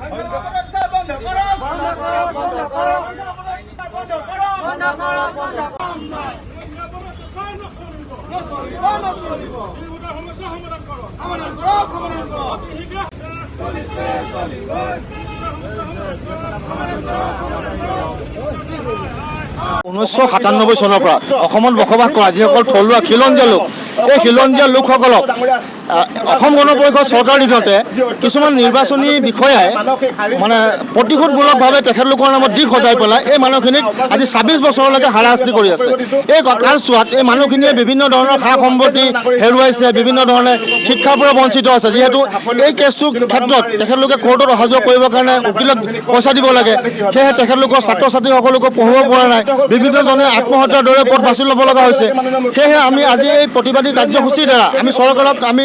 বন্ধ কৰক, বন্ধ কৰক, বন্ধ কৰক। বন্ধ কৰক, বন্ধ কৰক, বন্ধ কৰক। নচলিব, নচলিব। সমাধান কৰক, সমাধান কৰক। চলিছে, চলিবই। সমাধান কৰক, সমাধান কৰক। 1997 চনৰ পৰা অসমত বসবাস কৰা যিসকল থলুৱা খিলঞ্জীয়া লোক, এই খিলঞ্জীয়া লোকসকলক অসম গণ পৰিষদ চৰকাৰৰ দিনতে কিছুমান নিৰ্বাচনী বিষয়াই মানে প্ৰতিশোধমূলকভাৱে তেখেতলোকৰ নামত দি সজাই পেলাই এই মানুহখিনিক আজি 26 বছৰলৈকে হাৰাশাস্তি কৰি আছে। এই কালচোৱাত এই মানুহখিনিয়ে বিভিন্ন ধৰণৰ সা সম্পত্তি হেৰুৱাইছে, বিভিন্ন ধৰণে শিক্ষাৰ পৰা বঞ্চিত আছে। যিহেতু এই কেছটোৰ ক্ষেত্ৰত তেখেতলোকে কোৰ্টত অহা যোৱা কৰিবৰ কাৰণে উকিলক পইচা দিব লাগে, সেয়েহে তেখেতলোকৰ ছাত্ৰ ছাত্ৰীসকলকো পঢ়ুৱাব পৰা নাই। বিভিন্নজনে আত্মহত্যাৰ দৰে পথ বাছি ল'ব লগা হৈছে। সেয়েহে আমি আজি এই প্ৰতিবাদী কাৰ্যসূচীৰ দ্বাৰা আমি চৰকাৰক আমি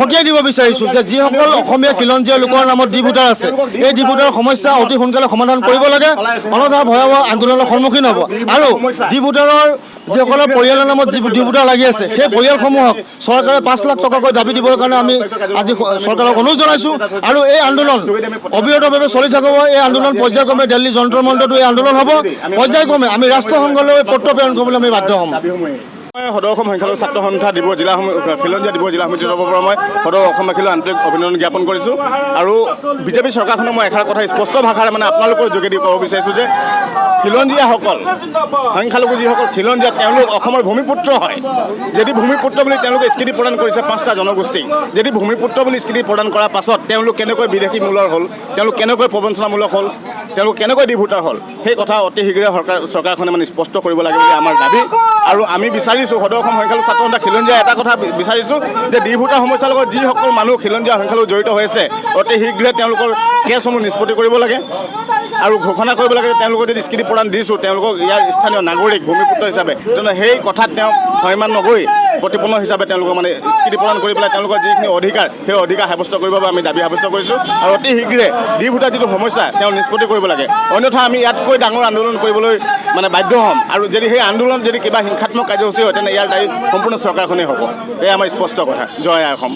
সকীয়াই দিব বিচাৰিছোঁ যে যিসকল অসমীয়া খিলঞ্জীয়া লোকৰ নামত ডি ভোটাৰ আছে, এই ডি ভোটাৰৰ সমস্যা অতি সোনকালে সমাধান কৰিব লাগে, অন্যথা ভয়াৱহ আন্দোলনৰ সন্মুখীন হ'ব। আৰু ডি ভোটাৰৰ যিসকলৰ পৰিয়ালৰ নামত যি ডি ভোটাৰ লাগি আছে, সেই পৰিয়ালসমূহক চৰকাৰে 5 লাখ টকাকৈ দাবী দিবৰ কাৰণে আমি আজি চৰকাৰক অনুৰোধ জনাইছোঁ। আৰু এই আন্দোলন অবিৰতভাৱে চলি থাকিব। এই আন্দোলন পৰ্যায়ক্ৰমে দিল্লী যন্তৰ মন্তৰতো এই আন্দোলন হ'ব। পৰ্যায়ক্ৰমে আমি ৰাষ্ট্ৰসংঘলৈ পত্ৰ প্ৰেৰণ কৰিবলৈ আমি বাধ্য হ'ম। মই সদৌ অসম সংখ্যালঘু ছাত্ৰ সন্থা ডিব্ৰুগড় জিলা খিলঞ্জীয়া ডিব্ৰুগড় জিলা সমিতিৰ তৰফৰ পৰা মই সদৌ অসমবাসীলৈ আন্তৰিক অভিনন্দন জ্ঞাপন কৰিছোঁ। আৰু বিজেপি চৰকাৰখনক মই এষাৰ কথা স্পষ্ট ভাষাৰে মানে আপোনালোকৰ যোগেদি ক'ব বিচাৰিছোঁ যে খিলঞ্জীয়াসকল, সংখ্যালঘু যিসকল খিলঞ্জীয়া, তেওঁলোক অসমৰ ভূমিপুত্ৰ হয়। যদি ভূমিপুত্ৰ বুলি তেওঁলোকে স্বীকৃতি প্ৰদান কৰিছে পাঁচটা জনগোষ্ঠীক, যদি ভূমিপুত্ৰ বুলি স্বীকৃতি প্ৰদান কৰাৰ পাছত তেওঁলোক কেনেকৈ বিদেশী মূলৰ হ'ল, তেওঁলোক কেনেকৈ প্ৰবঞ্চনামূলক হ'ল, তেওঁলোক কেনেকৈ ডি ভোটাৰ হ'ল, সেই কথা অতি শীঘ্ৰে চৰকাৰখনে মানে স্পষ্ট কৰিব লাগে বুলি আমাৰ দাবী। আৰু আমি বিচাৰিছোঁ, সদৌ অসম সংখ্যালঘু ছাত্ৰ সন্থা খিলঞ্জীয়া এটা কথা বিচাৰিছোঁ যে ডি ভোটাৰ সমস্যাৰ লগত যিসকল মানুহ খিলঞ্জীয়া সংখ্যালঘু জড়িত হৈ আছে, অতি শীঘ্ৰে তেওঁলোকৰ কেছসমূহ নিষ্পত্তি কৰিব লাগে আৰু ঘোষণা কৰিব লাগে যে তেওঁলোকক যদি স্বীকৃতি প্ৰদান দিছোঁ, তেওঁলোকক ইয়াৰ স্থানীয় নাগৰিক ভূমিপুত্ৰ হিচাপে, তেনে সেই কথাত তেওঁ সন্মান নগৈ প্ৰতিপন্ন হিচাপে তেওঁলোকক মানে স্বীকৃতি প্ৰদান কৰি পেলাই তেওঁলোকৰ যিখিনি অধিকাৰ, সেই অধিকাৰ সাব্যস্ত কৰিব বাবে আমি দাবী সাব্যস্ত কৰিছোঁ। আৰু অতি শীঘ্ৰে ডি ভোটাৰ যিটো সমস্যা তেওঁ নিষ্পত্তি কৰিব লাগে, অন্যথা আমি ইয়াতকৈ ডাঙৰ আন্দোলন কৰিবলৈ মানে বাধ্য হ'ম। আৰু যদি সেই আন্দোলন যদি কিবা হিংসাত্মক কাৰ্যসূচী হয়, তেনে ইয়াৰ দায়ী সম্পূৰ্ণ চৰকাৰখনেই হ'ব। এয়া আমাৰ স্পষ্ট কথা। জয় আই অসম।